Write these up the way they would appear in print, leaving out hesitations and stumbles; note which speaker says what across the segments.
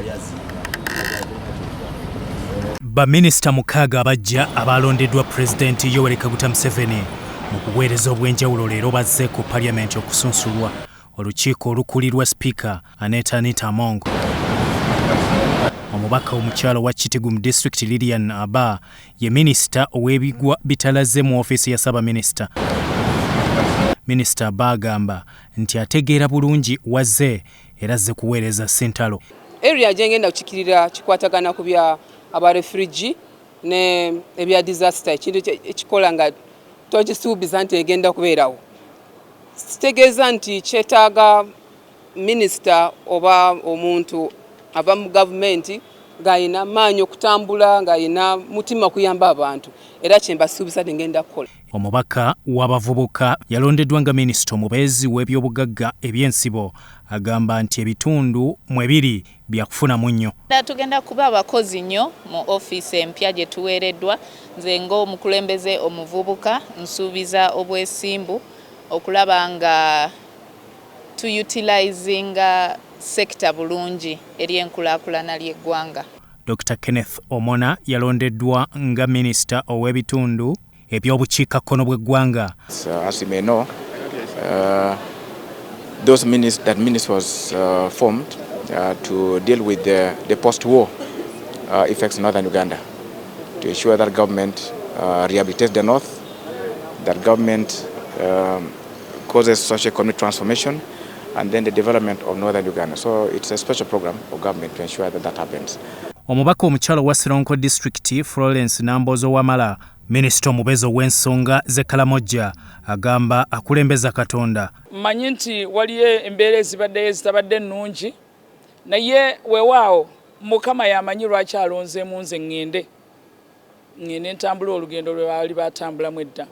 Speaker 1: Yali asinga.
Speaker 2: Baminisita 6 abajja abalondeddwa Pulezidenti Yoweri Kaguta Museveni mu kuweereza obw'enjawulo leero bazze ku Paliyamenti okusunsulwa olukiiko olukulirwa Sipiika Annet Anita Among. Omubaka omukyala wa Kitgum District Lilian Aba ye minisita ow'ebigwa bitalaze mu ofiisi ya Ssaabaminisita. Minisita Aba agamba nti ategeera bulungi wazze era azze kuweereza ssentalo.
Speaker 3: Area gye ngenda kukikirira kikwatagana ku bya aba refugee ne ebya disaster, ekintu ekikola nga tokisuubiza nti egenda kubeerawo. Kitegeeza nti kyetaaga minisita oba omuntu ava mu gavumenti ng'alina maanyi okutambula, ng'alina mutima okuyamba abantu, era kye mbasuubiza nti ngenda kukola.
Speaker 2: Omubaka w'abavubuka yalondeddwa nga minisita omubeezi w'ebyobugagga eby'ensibo, agamba nti ebitundu mwe biri byakufunamu nnyo.
Speaker 4: Tugenda kuba abakozi nnyo mu ofiisi empya gye tuweereddwa. Nze ng'omukulembeze omuvubuka nsuubiza obwesimbu okulaba nga tuutilizinga sector bulungi eri enkulaakulana ly'eggwanga.
Speaker 2: Dr Kenneth Omona yalondeddwa nga minisita ow'ebitundu eby'obukiikakkono bw'eggwanga.
Speaker 5: As you may know, that ministry was formed to deal with the post-war effects in northern Uganda, to ensure that government rehabilitates the north, that government causes socio-economic transformation, and then the development of northern Uganda. So it's a special program of government to ensure that that happens.
Speaker 2: Omubaka omukyala wa Sironko District Florence Nambozo Wamala, minisita omubeezi ow'ensonga z'e Kalamojja, agamba akulembeza Katonda.
Speaker 6: Mmanyi nti waliyo embeera ezibaddeyo ezitabadde nnungi, naye weewaawo Mukama yamanyi lwaki alonzeemu nze ŋŋende ŋŋende ntambula olugendo lwe baali batambulamu edda.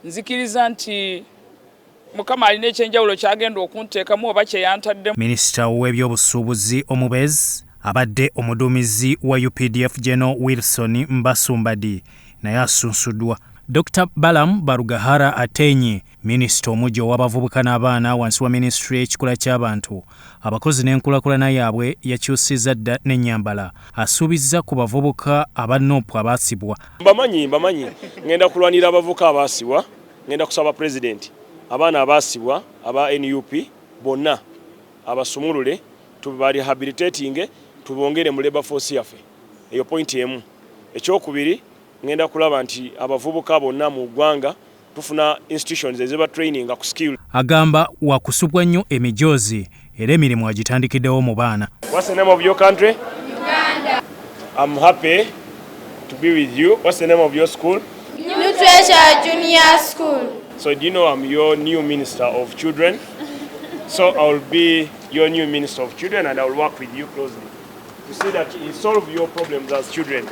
Speaker 6: Nzikiriza nti Mukama alina ekyenjawulo kyagenda okunteekamu oba kye yantaddemu.
Speaker 2: Minisita w'ebyobusuubuzi omubeezi abadde omuduumizi wa UPDF General Wilson Mbasumbadi naye asunsuddwa. Dr Balam Barugahara Atenyi, minisita omujja ow'abavubuka n'abaana wansi wa minisitule y'ekikula ky'abantu, abakozi n'enkulaakulana yaabwe, yakyusizza dda n'ennyambala, asuubizza ku bavubuka aba NUP abaasibwa.
Speaker 7: Mbamanyi, mbamanyi. Ngenda kulwanira abavubuka abaasibwa. Ngenda kusaba Pulezidenti abaana abaasibwa aba NUP bonna abasumulule, tubarehabilitating, tubongere mu labor force yaffe. Eyo point emu. Ekyokubiri, ngenda kulaba nti abavubuka bonna mu ggwanga tufuna institutions eziba training ku skill.
Speaker 2: Agamba wakusubwa nnyo emijoozi era emirimu agitandikiddewo mu baana.
Speaker 7: What's the name of your country? Uganda. I'm happy to be with you. What's the name of your school?
Speaker 8: New Treasure Junior School.
Speaker 7: So do you know I'm your new Minister of Children? So I'll be your new Minister of Children and I'll work with you closely to see that you solve your problems as children.